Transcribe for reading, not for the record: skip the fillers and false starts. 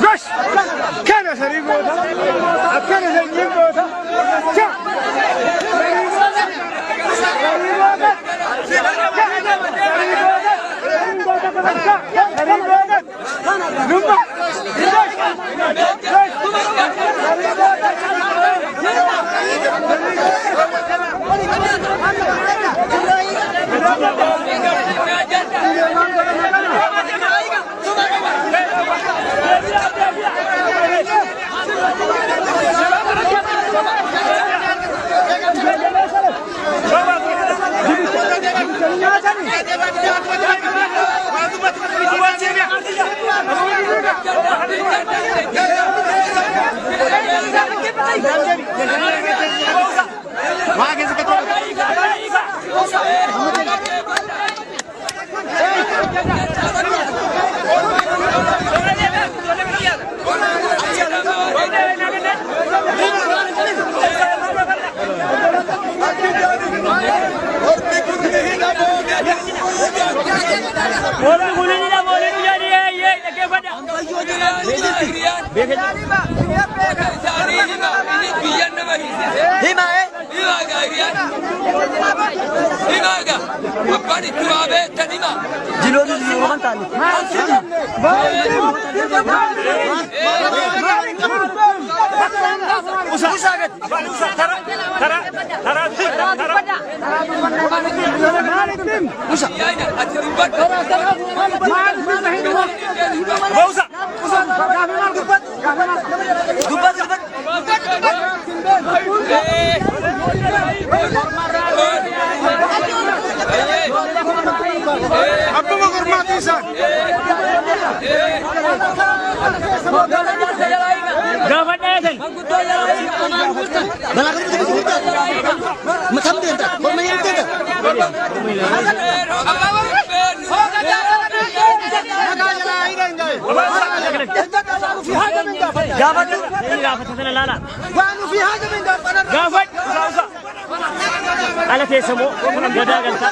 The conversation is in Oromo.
Gosh! Kana sarii goota. Akkana sanyiin goota. Cha! Sarii goota. Sarii goota. Cha! Sarii goota. Cha! Sarii goota. Numma! Gosh! Gosh! Sarii goota. Ormi kun inni dhaboolee nu jedhi eeyyee dhaggeeffadha. Abbuma gurmaatii isaan. Gaafadha eegan. Gaafadhu. Inni gaafata sana laala. Gaafadhu. Ala keessa moo gadaa galta.